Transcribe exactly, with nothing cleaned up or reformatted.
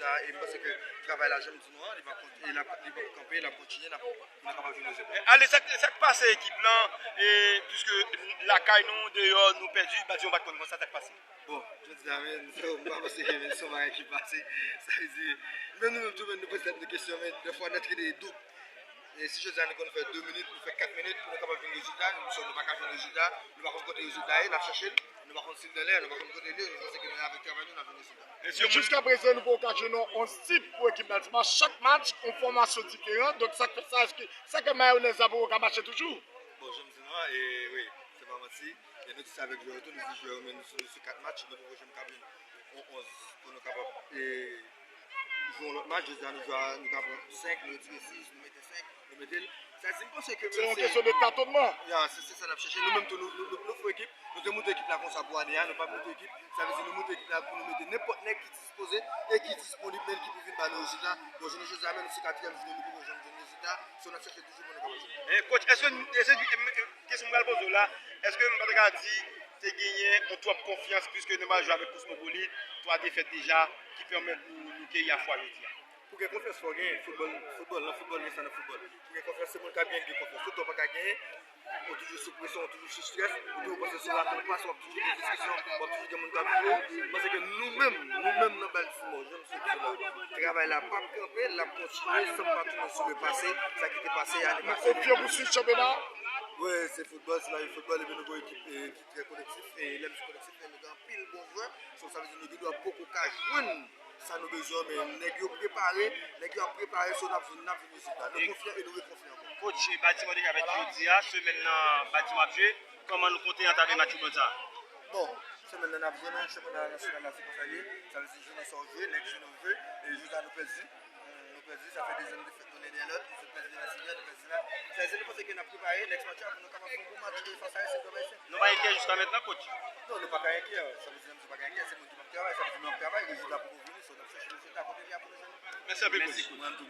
E m panse ke travay la, jan m di nou an, li p ap, li p ap kanpe, l ap kontinye, n ap, pou nou kapab jwenn rezilta. Ale, sa k pase ekip lan, e, piske lakay nou, deyò, nou pèdi, Badimon pa t konn konsa, sa k pase? Bon, jodi a, men, m pa panse ke men se yon bagay ki pase. Sa vle di, menm nou menm tou, men nou poze tèt nou kesyon, men dèfwa n antre de dout. E si jodi a nou konn fè de minit, nou fè kat minit pou nou kapab jwenn rezilta, nou, nou pa ka jwenn rezilta, nou pa konn kote rezilta ye, n ap chèche l, nou pa konn si l nan lè, nou pa konn kote l ye, nou panse ke nou avèk travay nou, n ap jwenn rezilta. Mesye, jiskaprezan, nou poko ka jwenn yon onz tip pou ekip la. Dimanch, chak match, yon fòmasyon diferan. Donk, sa k fè sa, èske sa k fè mayonèz la poko ka mache toujou? Bon, jan m di nou an, e wi, se pa manti. E nou di sa avèk jwè yo tou, nou di jwè yo, men nou sou, nou sou kat match, nou poko janm ka jwenn yon onz pou nou kapab, e, jwe yon lòt match. Jodi a, nou jwe a, nou ka pran senk, nou retire sis, nou mete senk, nou mete l. Sa di, m panse ke se yon kesyon de tatonman. Ya, se, se sa n ap chèche. Nou menm tou, nou, nou, nou, nou fè ekip. Nou te moute ekip la konsa pou ane a, nou pa moute ekip. Sa vle di nou moute ekip la pou nou mete nenpòt nèg ki dispoze e ki disponib, men ki pou vin ba nou rezilta. Bon, jounen jodi a, men nou se katriyèm jounen, nou poko janm jwenn rezilta. So, n ap chèche toujou pou nou kapab jwenn. E, coach, èske, èske, e, e, kesyon m pral poze w la, èske m pa ta ka di te genyen yon twòp konfyans, piske nou pral jwe avèk Cosmopolite, twa defèt deja, ki pèmèt nou, nou keyi afwa jodi a? Pou gen konfyans, fò w gen foutbòl, foutbòl, nan foutbòl, gen sa nan foutbòl. Pou gen konfyans, se moun k ap gen ki gen konfyans. Tout tan w pa ka genyen, ou toujou sou presyon, ou toujou sou estrès, epi ou panse se yon rapid pas, w ap toujou gen diskisyon, w ap toujou gen moun k ap jwe w. M panse ke nou menm, nou menm nan Baltimore, jan m sot di la, travay la p ap kanpe, l ap kontinye, san m pa tounen sou lepase, sa ki te pase ane pase. Ou konfyan pou swiv chanpyona? Wi, se foutbòl, se lavi foutbòl, epi nou gen yon ekip, e, ki trè kolektif, e lè m di kolektif, men nou gen anpil bon jwè, so sa vle di nou gen dwa poko ka jwenn sa nou bezwen, men nèg yo prepare, nèg yo ap prepare, so n ap jwenn, n ap jwenn rezilta. Nou konfyan e nou rekonfyan ankò. Coach, e Baltimore deja fèt jodi a, semèn nan Baltimore ap jwe, kòman nou konte antann match ou konn sa? Bon, semèn nan n ap jwe, men chanpyona nasyonal la se konsa l ye, sa vle di jounen sa w jwe, nèg jounen w jwe, e jodi a nou pèdi, nou pèdi, sa fè dezyèm defèt nou nen dèyè lòt, nou pèdi devan Sivyen, nou pèdi la. Sa vle di nou panse ke n ap prepare next match la pou nou kapab fè yon bon match e fas a Ayisyen, Dòm Ayisyen. Nou pa enkyè jiska mentnan, coach? Non, nou pa ka enkyè, sa vle di nou pa ka enkyè, se moun ki p ap travay, sa vle di nou ap travay, rezilta poko vini, so n ap chèche rezilta kote l ye a pou nou jwenn. Mèsi anpil, coach. Mwen menm tou.